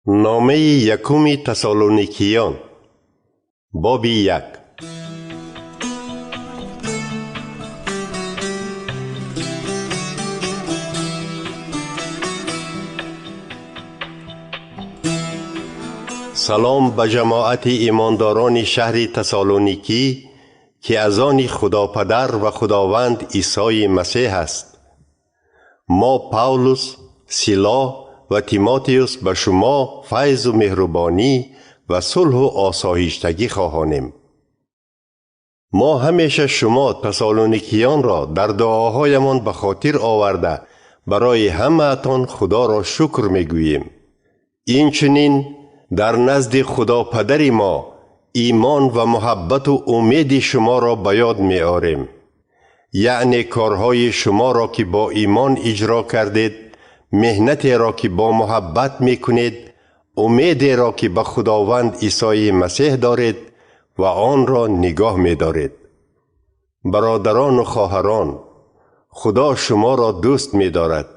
Номаи якуми Тасалоникиён, боби 1. Салом ба ҷамоати имондорони шаҳри Тасалоникӣ, ки аз они Худопадар ва Худованд Исои Масеҳ аст. Мо Павлус, Сило ва Тимотеус ба шумо файзу меҳрубонӣ ва сулҳу осоиштагӣ хоҳонем. Мо ҳамеша шумо тасалоникиёнро дар дуоҳоямон ба хотир оварда барои ҳамаатон Худоро шукр мегӯем. Инчунин дар назди Худопадари мо имон ва муҳаббату умеди шуморо ба ёд меорем, яъне корҳои шуморо, ки бо имон иҷро кардед, меҳнатеро, ки бо муҳаббат мекунед, умедеро, ки ба Худованд Исои Масеҳ доред ва онро нигоҳ медоред. Бародарону хоҳарон, Худо шуморо дӯст медорад.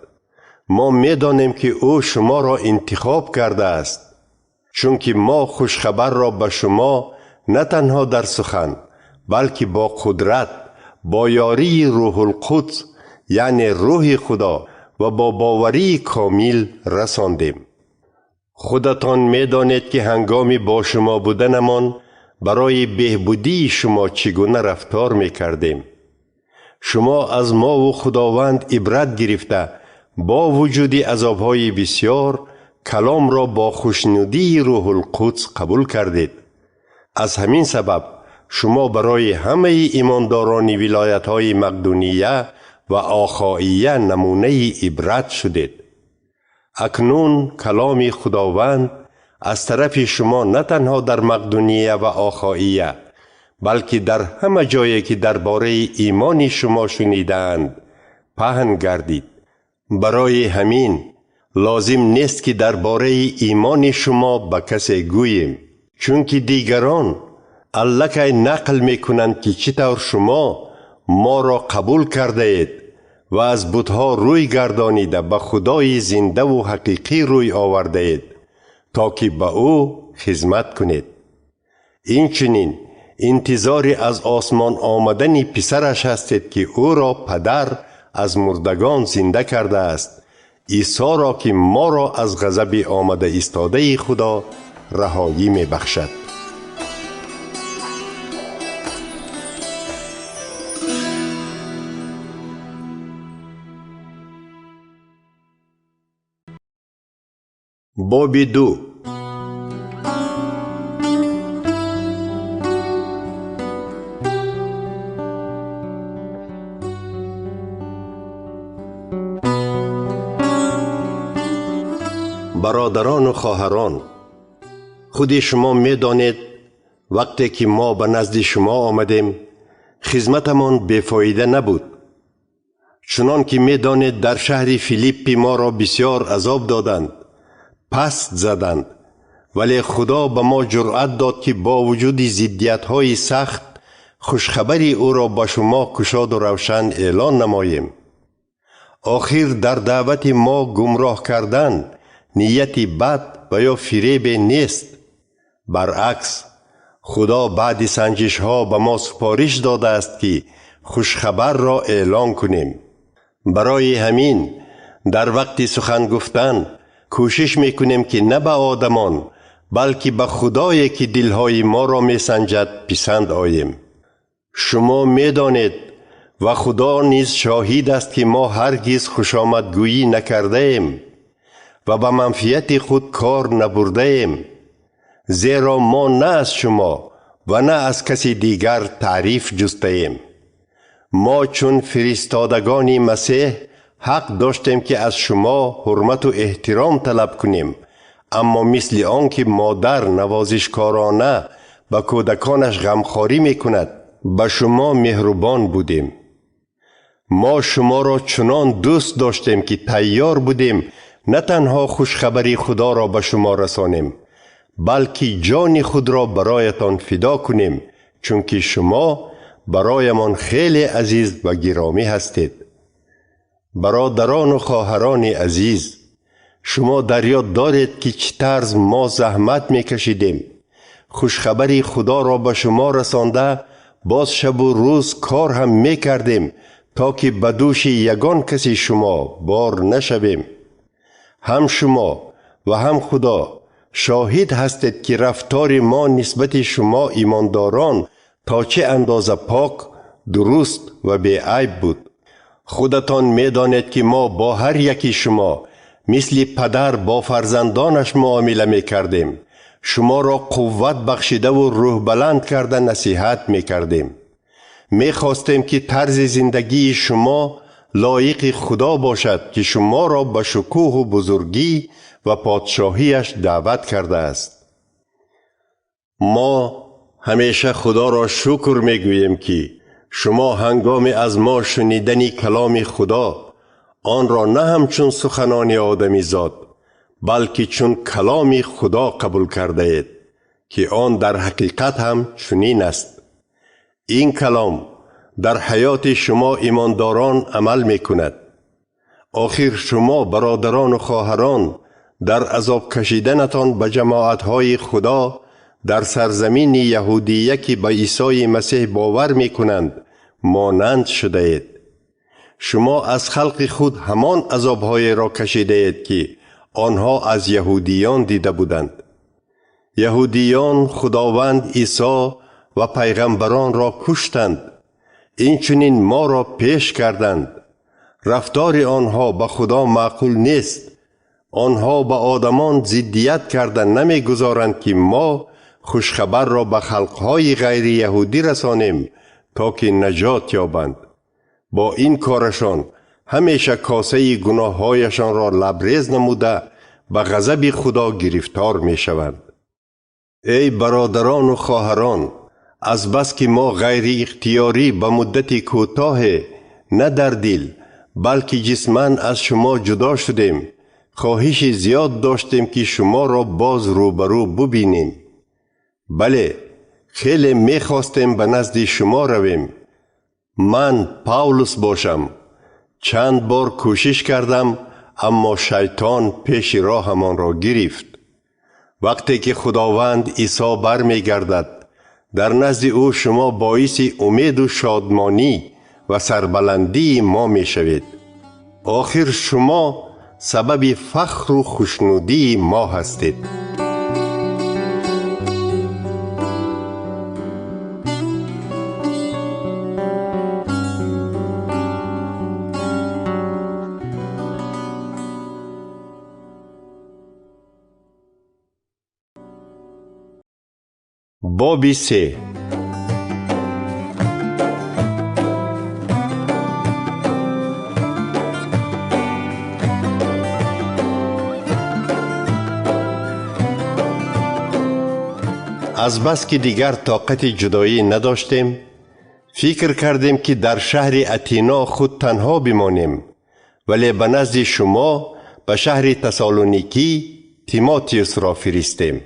Мо медонем, ки ӯ шуморо интихоб кардааст, чунки мо хушхабарро ба шумо на танҳо дар сухан, балки бо қудрат, бо ёрии Рӯҳулқудс, яъне Рӯҳи Худо, ва бо боварии комил расондем. Худатон медонед, ки ҳангоми бо шумо буданамон барои беҳбудии шумо чӣ гуна рафтор мекардем. Шумо аз мову Худованд ибрат гирифта, бо вуҷуди азобҳои бисёр каломро бо хушнудии Рӯҳулқудс қабул кардед. Аз ҳамин сабаб шумо барои ҳамаи имондорони вилоятҳои Мақдуния ва Охоия намунаи ибрат шудед. Акнун каломи Худованд аз тарафи шумо на танҳо дар Мақдуния ва Охоия, балки дар ҳама ҷое, ки дар бораи имони шумо шунидаанд, паҳн гардид. Барои ҳамин лозим нест, ки дар бораи имони шумо ба касе гӯем, чунки дигарон аллакай нақл мекунанд, ки чӣ тавр шумо моро қабул кардаед ва аз бутҳо рӯй гардонида ба Худои зиндаву ҳақиқӣ рӯй овардаед, то ки ба ӯ хизмат кунед. Инчунин интизори аз осмон омадани писараш ҳастед, ки ӯро Падар аз мурдагон зинда кардааст, Исоро, ки моро аз ғазаби омада истодаи Худо раҳоӣ мебахшад. Боби 2. Бародарону хоҳарон, худи шумо медонед, вақте ки мо ба назди шумо омадем, хизматамон бефоида набуд. Чунон ки медонед, дар шаҳри Филиппи моро бисёр азоб доданд, паст заданд, вале Худо ба мо ҷуръат дод, ки бо вуҷуди зиддиятҳои сахт хушхабари ӯро ба шумо кушоду равшан эълон намоем. Охир дар даъвати мо гумроҳ кардан нияти бад ва ё фиребе нест. Баръакс, Худо баъди санҷишҳо ба мо супориш додааст, ки хушхабарро эълон кунем. Барои ҳамин дар вақти сухан гуфтан кӯшиш мекунем, ки на ба одамон, балки ба Худое, ки дилҳои моро месанҷад, писанд оем. Шумо медонед ва Худо низ шоҳид аст, ки мо ҳаргиз хушомадгӯӣ накардаем ва ба манфиати худ кор набурдаем, зеро мо на аз шумо ва на аз каси дигар таъриф ҷустаем. Мо чун фиристодагони Масеҳ ҳақ доштем, ки аз шумо ҳурмату эҳтиром талаб кунем, аммо мисли он ки модар навозишкорона ба кӯдаконаш ғамхорӣ мекунад, ба шумо меҳрубон будем. Мо шуморо чунон дӯст доштем, ки тайёр будем на танҳо хушхабари Худоро ба шумо расонем, балки ҷони худро бароятон фидо кунем, чунки шумо бароямон хеле азиз ва гиромӣ ҳастед. Бародарону хоҳарони азиз, Шумо дар ёд доред, ки чӣ тарз мо заҳмат мекашидем. Хушхабари Худоро ба шумо расонда, боз шабу рӯз кор ҳам мекардем, то ки ба дӯши ягон каси шумо бор нашавем. Ҳам шумо ва ҳам Худо шоҳид ҳастед, ки рафтори мо нисбати шумо имондорон то чӣ андоза пок, дуруст ва беайб буд. Худатон медонед, ки мо бо ҳар яки шумо мисли падар бо фарзандонаш муомила мекардем. Шуморо қувват бахшидаву рӯҳбаланд карда насиҳат мекардем. Мехостем, ки тарзи зиндагии шумо лоиқи Худо бошад, ки шуморо ба шукӯҳу бузургӣ ва подшоҳиаш даъват кардааст. Мо ҳамеша Худоро шукр мегӯем, ки шумо ҳангоми аз мо шунидани каломи Худо онро на ҳамчун суханони одамизод, балки чун каломи Худо қабул кардаед, ки он дар ҳақиқат ҳам чунин аст. Ин калом дар ҳаёти шумо имондорон амал мекунад. Охир шумо бародарону хоҳарон дар азоб кашиданатон ба ҷамоатҳои Худо дар сарзамини яҳудия, ки ба Исои Масеҳ бовар мекунанд, монанд шудаед. Шумо аз халқи худ ҳамон азобҳоеро кашидаед, ки онҳо аз яҳудиён дида буданд. Яҳудиён Худованд Исо ва пайғамбаронро куштанд, инчунин моро пеш карданд. Рафтори онҳо ба Худо маъқул нест. Онҳо ба одамон зиддият карда намегузоранд, ки мо хушхабарро ба халқҳои ғайрияҳудӣ расонем, то ки наҷот ёбанд. Бо ин корашон ҳамеша косаи гуноҳҳояшонро лабрез намуда ба ғазаби Худо гирифтор мешаванд. Эй бародарону хоҳарон, азбаски мо ғайриихтиёрӣ ба муддати кӯтоҳе на дар дил, балки ҷисман аз шумо ҷудо шудем, хоҳиши зиёд доштем, ки шуморо боз рӯбарӯ бубинем. Бале, хеле мехостем ба назди шумо равем. Ман Павлус бошам. Чанд бор кӯшиш кардам, аммо шайтон пеши роҳамонро гирифт. Вақте ки Худованд Исо бармегардад, дар назди ӯ шумо боиси умеду шодмонӣ ва сарбаландии мо мешавед. Охир шумо сабаби фахру хушнудии мо ҳастед. Боби се. Азбаски дигар тоқати ҷудоӣ надоштем, фикр кардем, ки дар шаҳри Атино худ танҳо бимонем, вале ба назди шумо ба шаҳри Тасалоникӣ Тимотиусро фиристем.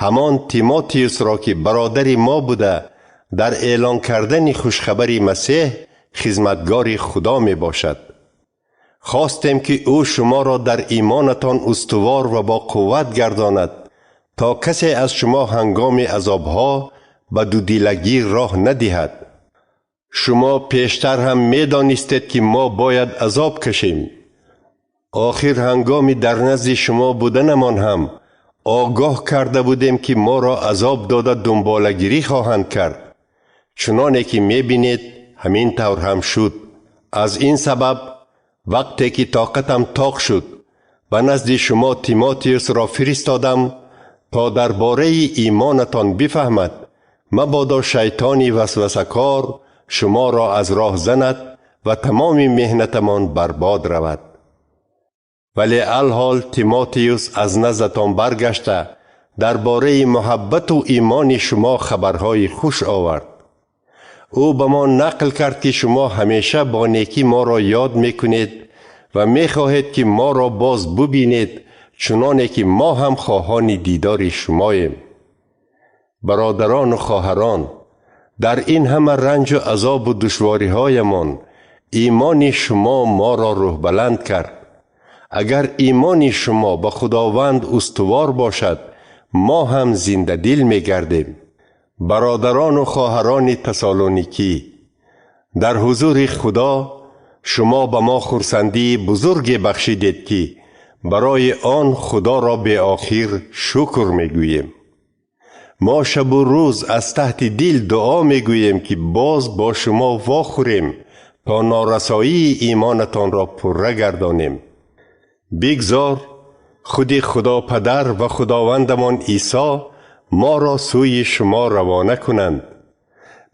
Ҳамон Тимотиусро, ки бародари мо буда, дар эълон кардани хушхабари Масеҳ хизматгори Худо мебошад. Хостем, ки ӯ шуморо дар имонатон устувор ва бо қувват гардонад, то касе аз шумо ҳангоми азобҳо ба дудилагӣ роҳ надиҳад. Шумо пештар ҳам медонистед, ки мо бояд азоб кашем. Охир ҳангоми дар назди шумо буданамон ҳам огоҳ карда будем, ки моро азоб дода дунболагирӣ хоҳанд кард. Чуноне ки мебинед, ҳамин тавр ҳам шуд. Аз ин сабаб вақте ки тоқатам тоқ шуд, ба назди шумо Тимотиусро фиристодам, то дар бораи имонатон бифаҳмад, мабодо шайтони васвасакор шуморо аз роҳ занад ва тамоми меҳнатамон барбод равад. Вале алҳол Тимотиус аз наздатон баргашта дар бораи муҳаббату имони шумо хабарҳои хуш овард. Ӯ ба мо нақл кард, ки шумо ҳамеша бо некӣ моро ёд мекунед ва мехоҳед, ки моро боз бубинед, чуноне ки мо ҳам хоҳони дидори шумоем. Бародарону хоҳарон, дар ин ҳама ранҷу азобу душвориҳоямон имони шумо моро рӯҳбаланд кард. Агар имони шумо ба Худованд устувор бошад, мо ҳам зиндадил мегардем. Бародарону хоҳарони Тасалоникӣ, дар ҳузури Худо шумо ба мо хурсандии бузурге бахшидед, ки барои он Худоро беохир шукр мегӯем. Мо шабу рӯз аз таҳти дил дуо мегӯем, ки боз бо шумо вохӯрем то норасоии имонатонро пурра гардонем. Бигзор худи Худо Падар ва Худовандамон Исо моро сӯи шумо равона кунанд.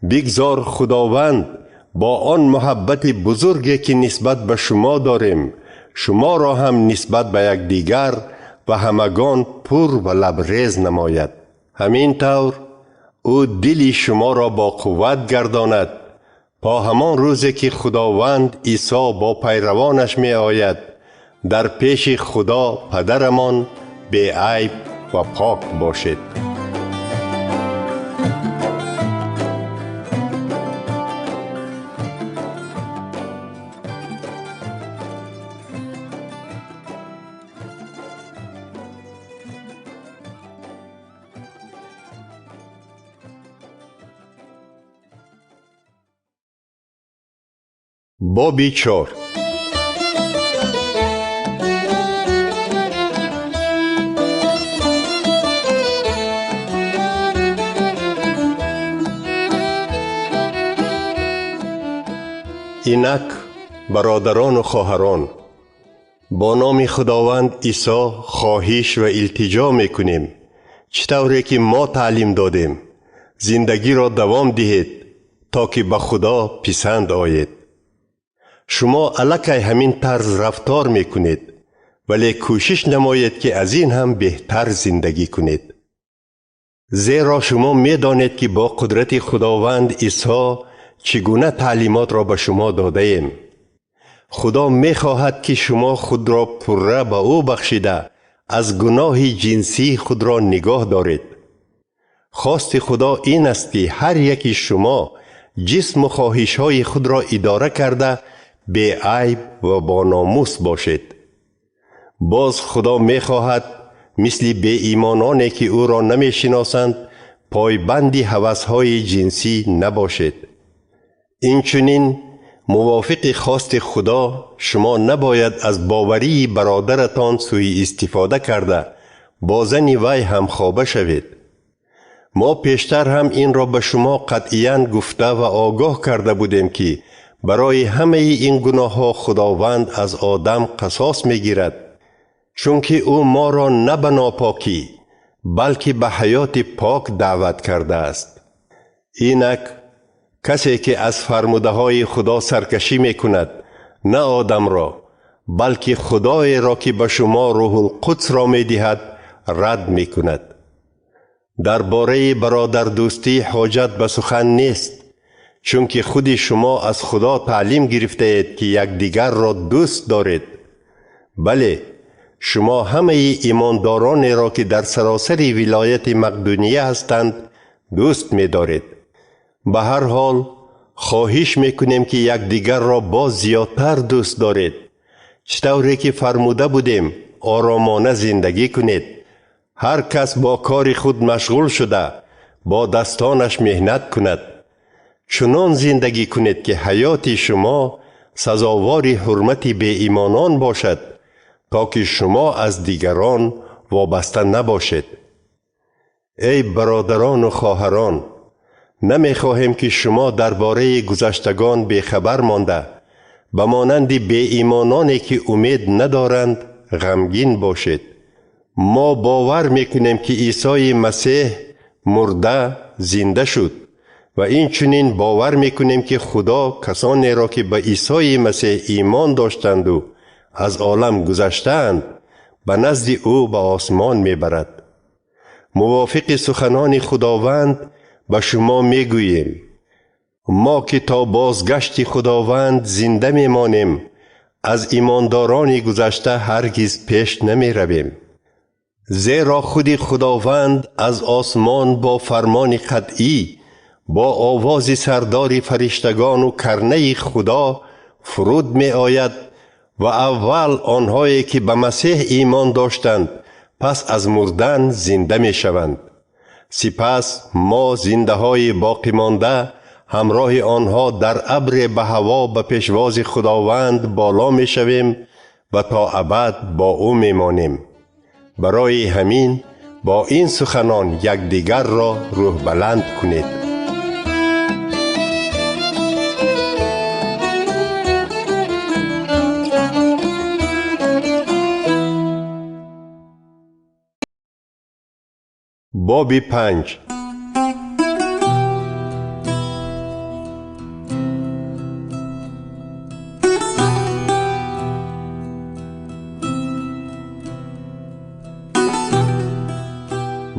Бигзор Худованд бо он муҳаббати бузурге, ки нисбат ба шумо дорем, шуморо ҳам нисбат ба якдигар ва ҳамагон пур ва лабрез намояд. Ҳамин тавр ӯ дили шуморо бо қувват гардонад то ҳамон рӯзе, ки Худованд Исо бо пайравонаш меояд, дар пеши Худо Падарамон беайб ва пок бошед. Боби 4. Инак, бародарону хоҳарон, бо номи Худованд Исо хоҳиш ва илтиҷо мекунем, чӣ тавре ки мо таълим додем, зиндагиро давом диҳед, то ки ба Худо писанд оед. Шумо аллакай ҳамин тарз рафтор мекунед, вале кӯшиш намоед, ки аз ин ҳам беҳтар зиндагӣ кунед. Зеро шумо медонед, ки бо қудрати Худованд Исо чӣ гуна таълимотро ба шумо додаем. Худо мехоҳад, ки шумо худро пурра ба ӯ бахшида, аз гуноҳи ҷинсии худро нигоҳ доред. Хости Худо ин аст, ки ҳар яки шумо ҷисму хоҳишҳои худро идора карда, беайб ва бономус бошед. Боз Худо мехоҳад, мисли беимононе, ки ӯро намешиносанд, пойбанди ҳавасҳои ҷинсӣ набошед. Инчунин мувофиқи хости Худо шумо набояд аз боварии бародаратон сӯиистифода карда, бо зани вай ҳамхоба шавед. Мо пештар ҳам инро ба шумо қатъиян гуфта ва огоҳ карда будем, ки барои ҳамаи ин гуноҳҳо Худованд аз одам қасос мегирад, чунки ӯ моро на ба нопокӣ, балки ба ҳаёти пок даъват кардааст. Инак, касе, ки аз фармудаҳои Худо саркашӣ мекунад, на одамро, балки Худоеро, ки ба шумо Рӯҳулқудсро медиҳад, рад мекунад. Дар бораи бародардӯстӣ ҳоҷат ба сухан нест, чунки худи шумо аз Худо таълим гирифтаед, ки якдигарро дӯст доред. Бале, шумо ҳамаи имондоронеро, ки дар саросари вилояти Мақдуния ҳастанд, дӯст медоред. Ба ҳар ҳол хоҳиш мекунем, ки якдигарро боз зиёдтар дӯст доред. Чӣ тавре ки фармуда будем, оромона зиндагӣ кунед. Ҳар кас бо кори худ машғул шуда, бо дастонаш меҳнат кунад. Чунон зиндагӣ кунед, ки ҳаёти шумо сазовори ҳурмати беимонон бошад, то ки шумо аз дигарон вобаста набошед. Эй бародарону хоҳарон, намехоҳем, ки шумо дар бораи гузаштагон бехабар монда, ба монанди беимононе, ки умед надоранд, ғамгин бошед. Мо бовар мекунем, ки Исои Масеҳ мурда зинда шуд ва инчунин бовар мекунем, ки Худо касонеро, ки ба Исои Масеҳ имон доштанду аз олам гузаштаанд, ба назди ӯ ба осмон мебарад. Мувофиқи суханони Худованд ба шумо мегӯем: мо, ки то бозгашти Худованд зинда мемонем, аз имондорони гузашта ҳаргиз пеш намеравем. Зеро худи Худованд аз осмон бо фармони қатъӣ, бо овози сардори фариштагону карнаи Худо фуруд меояд Ва аввал онҳое ки ба Масеҳ имон доштанд, пас аз мурдан зинда мешаванд. Сипас мо зиндаҳои боқимонда ҳамроҳи онҳо дар абре ба ҳаво ба пешвози Худованд боло мешавем ва то абад бо ӯ мемонем. Барои ҳамин бо ин суханон якдигарро рӯҳбаланд кунед. Боби 5.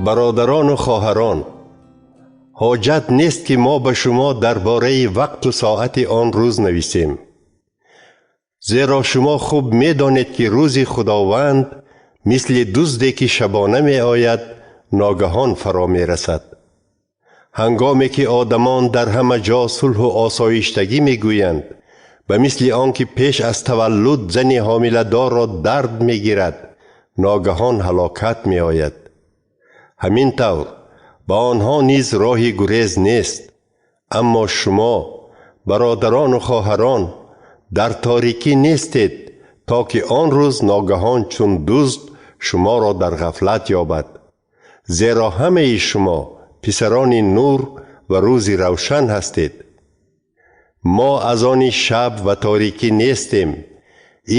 Бародарону хоҳарон, ҳоҷат нест ки мо ба шумо дар бораи вақту соати он рӯз нависем, зеро шумо хуб медонед ки рӯзи Худованд мисли дузде ки шабона меояд, ногаҳон фаро мерасад. Ҳангоме ки одамон дар ҳама ҷо сулҳу осоиштагӣ мегӯянд, ба мисли он ки пеш аз таваллуд зани ҳомиладорро дард мегирад, ногаҳон ҳалокат меояд. Ҳамин тавр ба онҳо низ роҳи гурез нест. Аммо шумо, бародарону хоҳарон, дар торикӣ нестед, то ки он рӯз ногаҳон чун дузд шуморо дар ғафлат ёбад. Зеро ҳамаи шумо писарони нур ва рӯзи равшан ҳастед. Мо аз они шаб ва торикӣ нестем.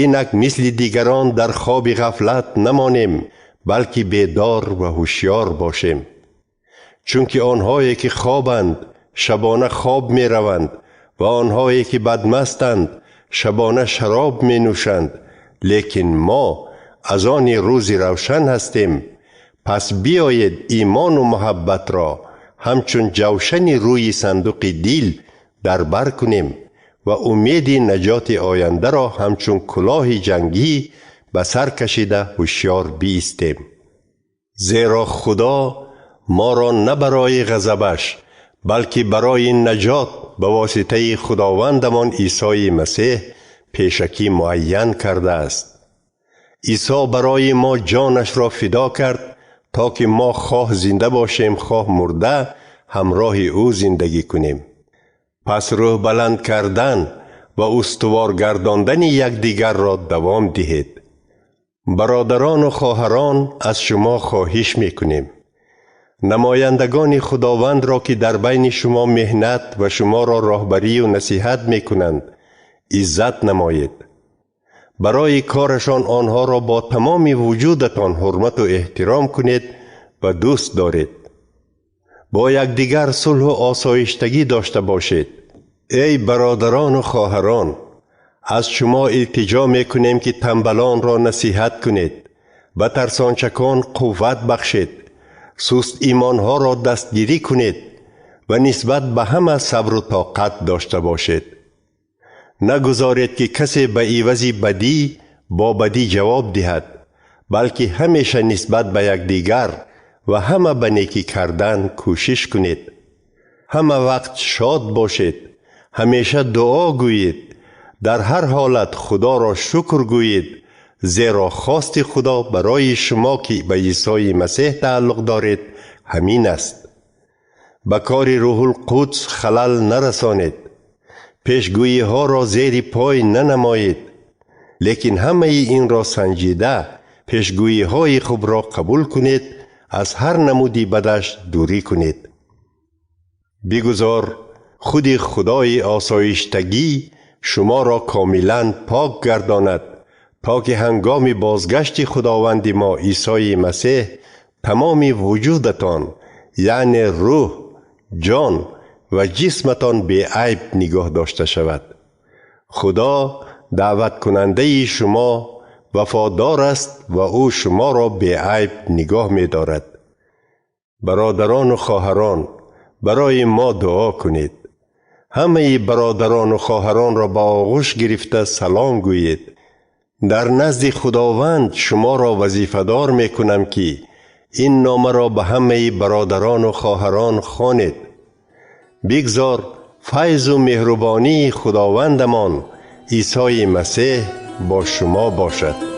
Инак мисли дигарон дар хоби ғафлат намонем, балки бедор ва ҳушёр бошем. Чунки онҳое ки хобанд, шабона хоб мераванд ва онҳое ки бадмастанд, шабона шароб менӯшанд. Лекин мо аз они рӯзи равшан ҳастем. Пас биёед имону муҳаббатро ҳамчун ҷавшани рӯи сандуқи дил дар бар кунем ва умеди наҷоти ояндаро ҳамчун кулоҳи ҷангӣ ба сар кашида ҳушёр биистем. Зеро Худо моро на барои ғазабаш, балки барои наҷот ба воситаи Худовандамон Исои Масеҳ пешакӣ муайян кардааст. Исо барои мо ҷонашро фидо кард, то ки мо хоҳ зинда бошем, хоҳ мурда, ҳамроҳи ӯ зиндагӣ кунем. Пас рӯҳбаланд кардан ва устувор гардондани якдигарро давом диҳед. Бародарону хоҳарон, аз шумо хоҳиш мекунем. Намояндагони Худовандро ки дар байни шумо меҳнат ва шуморо роҳбарию насиҳат мекунанд, иззат намоед. Барои корашон онҳоро бо тамоми вуҷудатон ҳурмату эҳтиром кунед ва дӯст доред. Бо якдигар сулҳу осоиштагӣ дошта бошед. Эй бародарону хоҳарон, аз шумо илтиҷо мекунем ки тамбалонро насиҳат кунед, ба тарсончакон қувват бахшед, сустимонҳоро дастгирӣ кунед ва нисбат ба ҳама сабру тоқат дошта бошед. Нагузоред ки касе ба ивази бадӣ бо бадӣ ҷавоб диҳад, балки ҳамеша нисбат ба якдигар ва ҳама ба некӣ кардан кӯшиш кунед. Ҳама вақт шод бошед, ҳамеша дуо гӯед, дар ҳар ҳолат Худоро шукр гӯед, зеро хости Худо барои шумо ки ба Исои Масеҳ тааллуқ доред ҳамин аст. Ба кори Рӯҳулқудс халал нарасонед, пешгӯиҳоро зери пой нанамоед, лекин ҳамаи инро санҷида пешгӯиҳои хубро қабул кунед, аз ҳар намуди бадаш дурӣ кунед. Бигузор худи Худои осоиштагӣ шуморо комилан пок гардонад, то ки ҳангоми бозгашти Худованди мо Исои Масеҳ тамоми вуҷудатон, яъне рӯҳ, ҷон ва ҷисматон беайб нигоҳ дошта шавад. Худо даъваткунандаи шумо вафодор аст ва ӯ шуморо беайб нигоҳ медорад. Бародарону хоҳарон, барои мо дуо кунед. Ҳамаи бародарону хоҳаронро ба оғӯш гирифта салом гӯед. Дар назди Худованд шуморо вазифадор мекунам ки ин номаро ба ҳамаи бародарону хоҳарон хонед. Бигзор файзу меҳрубонии Худовандамон Исои Масеҳ бо шумо бошад.